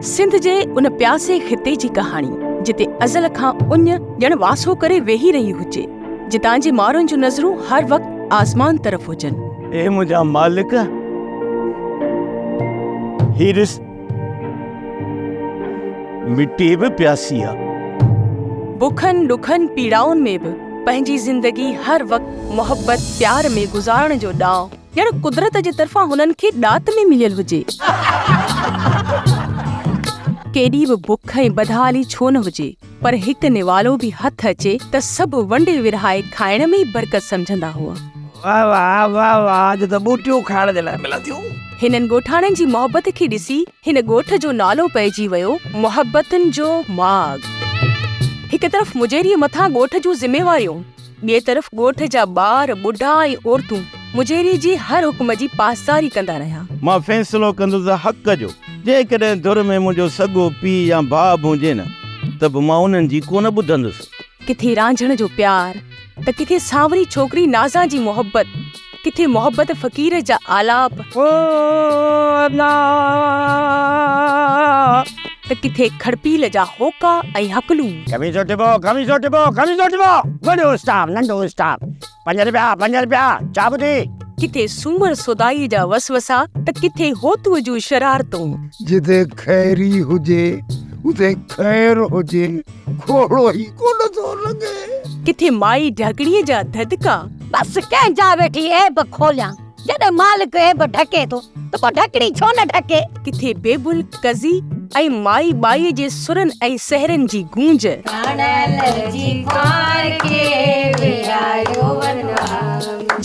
سنڌ جي ان پياسي خطي جي ڪهاڻي، جتي ازل کان اڃ ڄڻ واسو ڪري ويهي رهي هجي، جتان جي ماڻهن جون نظرون هر وقت آسمان طرف هجن. اي منهنجا مالڪ! هي ڏس، مٽي به پياسي آ. بکن، ڏکن، پيڙائن ۾ به پنهنجي زندگي هر وقت محبت، پيار ۾ گذارڻ جو ڏانء ڄڻ قدرت جي طرفان هنن کي ڏات ۾ مليل هجي. ڪيڏي به بک ۽ بدحالي ڇو نه هجي، پر هڪ نوالو به هٿ اچي ته سڀ ونڊي ورهائي کائڻ ۾ ئي برڪت سمجهندا هئا. واهه واهه واهه واهه اڄ ته ٻوٽيون کائڻ جي لاء ملنديون. هنن ڳوٺاڻن جي محبت کي ڏسي هن ڳوٺ جو نالو پئجي ويو محبتن جو ماڳ. هڪ طرف مجيريء مٿان ڳوٺ جون ذميواريون. ٻئي طرف ڳوٺ جا ٻار، ٻڍا ۽ عورتون مجيري جي هر حڪم جي پاسداري ڪندا رهيا. مان فيصلو ڪندس حق جو، جيڪڏهن ڌر ۾ منهنجو سڳو پيء يا ڀاء به هجي نه، ته به مان انهن جي ڪونه ٻڌندس. ڪٿي رانجهڻ جو پيار، ته ڪٿي سانوري ڇوڪري نازان جي محبت، ڪٿي محبت فقير جا آلاپ، ته ڪٿي کڙپيل جا هوڪا ۽ هڪلون. قميصو ٽبو، قميصو ٽبو، قميصو ٽبو، وڏو اسٽاف، ننڍو اسٽاف، پنج رپيا، پنج رپيا، چا ٻڌي. ڪٿي سومر سودائيء جا وسوسا ته ڪٿي هوتوء جون شرارتون. جتي خيري هجي، اتي خير هجي. کوڙو ئي ڪونه ٿو لڳي. ڪٿي مائي ڍڳڻيء جا ڌڌڪا. بس ڪنهن جا ويٺي عيب کوليان. جڏهن مالڪ عيب ڍڪي ٿو ته پوء ڍڪڻي ڇو نه ڍڪي. ڪٿي بيبل قضي ۽ مائي ٻائيء جي سرن ۽ سهرن جي گونج.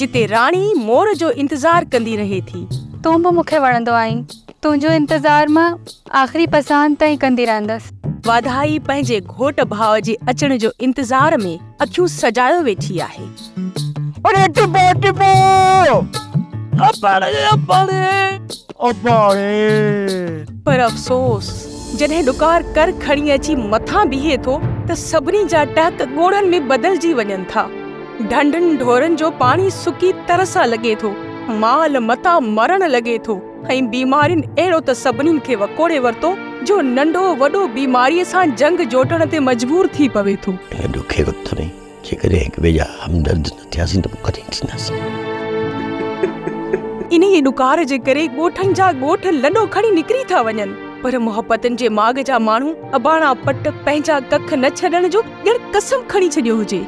جتي راڻي مور جو انتظار ڪندي رهي ٿي. تون به مون کي وڻندو آهين. تنهنجو انتظار مان آخري پساهن تائين ڪندي رهندس. واڌائي پنهنجي گهوٽ ڀاء جي اچڻ جو انتظار ۾ اکيون سجايو ويٺي آهي. اڙي ٽبو ٽبو! اباڻي اباڻي اباڻي! پر افسوس! جڏهن ڏڪار ڪر کڻي اچي مٿان بيهي ٿو ته سڀني جا ٽهڪ ڳوڙهن ۾ بدلجي وڃن ٿا. ڍنڍن ڍورن جو پاڻي سڪي تر سان لڳي ٿو. مال متاع مرڻ لڳي ٿو. ۽ بيمارين اهڙو ته سڀني کي وڪوڙي ورتو جو ننڍو وڏو بيماريء سان جنگ جوٽڻ تي مجبور ٿي پوي ٿو. هن ڏکي وقت ۾ جيڪڏهن هڪ ٻئي جا همدرد نه ٿياسين ته پوء ڪڏهن ٿينداسين. انهيء ڏڪار جي ڪري ڳوٺن جا ڳوٺ لڏو کڻي نڪري ٿا وڃن، پر محبتن جي ماڳ جا ماڻهو اباڻا پٽ پنهنجا ڪک نه ڇڏڻ جو ڄڻ قسم کڻي ڇڏيو هجي.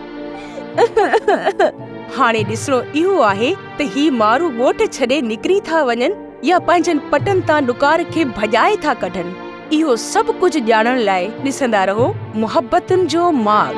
هاڻي ڏسڻو اهو آهي ته هي مارو ڳوٺ ڇڏي نڪري ٿا وڃن يا پنهنجن پٽن تان ڏڪار کي ڀڄائي ٿا ڪڍن. اهو سڀ ڪجهه ڄاڻڻ لاء ڏسندا رهو محبتن جو ماڳ.